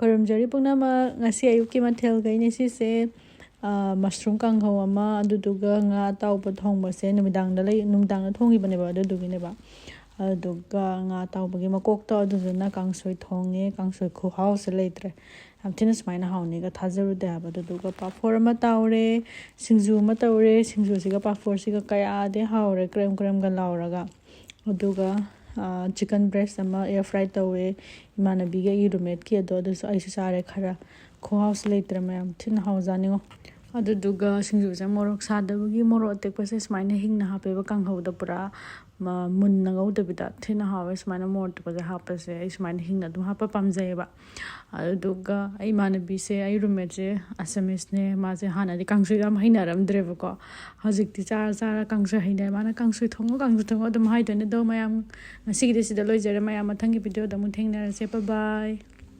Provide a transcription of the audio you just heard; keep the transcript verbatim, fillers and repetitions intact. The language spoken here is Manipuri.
ꯈꯨꯔꯨꯝꯖꯔꯤ ꯄꯨꯝꯅꯃꯛ꯫ ꯉꯁꯤ ꯑꯌꯨꯛꯀꯤ ꯃꯊꯦꯜꯈꯩꯅꯦ ꯁꯤꯁꯦ꯫ ꯃꯁꯔꯨꯝ ꯀꯥꯡꯍꯧ ꯑꯃ, ꯑꯗꯨꯗꯨꯒ ꯉꯥ ꯑꯇꯥꯎꯕ ꯊꯣꯡꯕꯁꯦ ꯅꯨꯃꯤꯗꯥꯡꯗ ꯂꯩ, ꯅꯨꯃꯤꯗꯥꯡꯗ ꯊꯣꯡꯈꯤꯕꯅꯦꯕ, ꯑꯗꯨꯗꯨꯒꯤꯅꯦꯕ꯫ ꯑꯗꯨꯗꯨꯒ ꯉꯥ ꯑꯇꯥꯎꯕꯒꯤ ꯃꯀꯣꯛꯇꯣ, ꯑꯗꯨꯗꯨꯅ ꯀꯥꯡꯁꯣꯏ ꯊꯣꯡꯉꯦ꯫ ꯀꯥꯡꯁꯣꯏ ꯈꯨꯍꯥꯎꯁꯦ ꯂꯩꯇ꯭ꯔꯦ꯫ ꯌꯥꯝ ꯊꯤꯅ ꯁꯨꯃꯥꯏꯅ ꯍꯥꯎꯅꯤꯒ ꯊꯥꯖꯔꯨꯗꯦ ꯍꯥꯏꯕ꯫ ꯑꯗꯨꯗꯨꯒ ꯄꯥꯐꯣꯔ ꯑꯃ ꯇꯥꯎꯔꯦ, ꯁꯤꯡꯖꯨ ꯑꯃ ꯇꯧꯔꯦ꯫ ꯁꯤꯡꯖꯨꯁꯤꯒ ꯄꯥꯐꯣꯔꯁꯤꯒ ꯀꯌꯥꯗꯤ ꯍꯥꯎꯔꯦ, ꯀ꯭ꯔꯦꯝ ꯀ꯭ꯔꯦꯝꯒ ꯂꯥꯎꯔꯒ꯫ ꯑꯗꯨꯒ ꯆꯤꯀꯟ ꯕ꯭ꯔꯦꯁ ꯑꯃ ꯑꯦꯌꯔ ꯐ꯭ꯔꯥꯏ ꯇꯧꯋꯦ꯫ ꯏꯃꯥꯟꯅꯕꯤꯒꯤ ꯑꯩꯒꯤ ꯔꯨꯝꯃꯦꯠꯀꯤ ꯑꯗꯣ, ꯑꯗꯨꯁꯨ ꯑꯩꯁꯨ ꯆꯥꯔꯦ ꯈꯔ꯫ ꯈꯨꯍꯥꯎꯁꯤ ꯂꯩꯇ꯭ꯔꯦ ꯃꯌꯥꯝ, ꯊꯤꯅ ꯍꯥꯎꯖꯥꯅꯤꯉꯣ꯫ ꯑꯗꯨꯗꯨꯒ ꯁꯤꯡꯖꯨꯁꯦ ꯃꯣꯔꯣꯛ ꯁꯥꯗꯕꯒꯤ ꯃꯣꯔꯣꯛ ꯑꯇꯦꯛꯄꯁꯦ ꯁꯨꯃꯥꯏꯅ ꯍꯤꯡꯅ ꯍꯥꯞꯄꯦꯕ ꯀꯥꯡꯍꯧꯗ, ꯄꯨꯔꯥ ꯃꯨꯟꯅ ꯉꯧꯗꯕꯤꯗ꯫ ꯊꯤꯅ ꯍꯥꯎꯋꯦ ꯁꯨꯃꯥꯏꯅ ꯃꯣꯔꯣꯛ ꯑꯇꯦꯛꯄꯁꯦ ꯍꯥꯞꯄꯁꯦ꯫ ꯑꯩ ꯁꯨꯃꯥꯏꯅ ꯍꯤꯡꯅ ꯑꯗꯨꯝ ꯍꯥꯞꯄ ꯄꯥꯝꯖꯩꯌꯦꯕ꯫ ꯑꯗꯨꯗꯨꯒ ꯑꯩ ꯏꯃꯥꯟꯅꯕꯤꯁꯦ, ꯑꯩ ꯔꯨꯝꯃꯦꯠꯁꯦ ꯑꯁꯥꯃꯤꯁꯅꯦ꯫ ꯃꯥꯁꯦ ꯍꯥꯟꯅꯗꯤ ꯀꯥꯡꯁꯣꯏ ꯌꯥꯝ ꯍꯩꯅꯔꯝꯗ꯭ꯔꯦꯕꯀꯣ꯫ ꯍꯧꯖꯤꯛꯇꯤ ꯆꯥꯔ ꯆꯥꯔ ꯀꯥꯡꯁꯣꯏ ꯍꯩꯅꯔꯦ꯫ ꯃꯥꯅ "ꯀꯥꯡꯁꯣꯏ ꯊꯣꯡꯉꯣ, ꯀꯥꯡꯁꯣꯏ ꯊꯣꯡꯉꯣ" ꯑꯗꯨꯝ ꯍꯥꯏꯗꯣꯏꯅꯦ꯫ ꯑꯗꯣ ꯃꯌꯥꯝ, ꯉꯁꯤꯒꯤꯗꯤ ꯁꯤꯗ ꯂꯣꯏꯖꯔꯦ꯫ ꯃꯌꯥꯝ ꯃꯊꯪꯒꯤ ꯚꯤꯗꯤꯑꯣꯗ ꯑꯃꯨꯛ ꯊꯦꯡꯅꯔꯁꯦ꯫ Bye bye꯫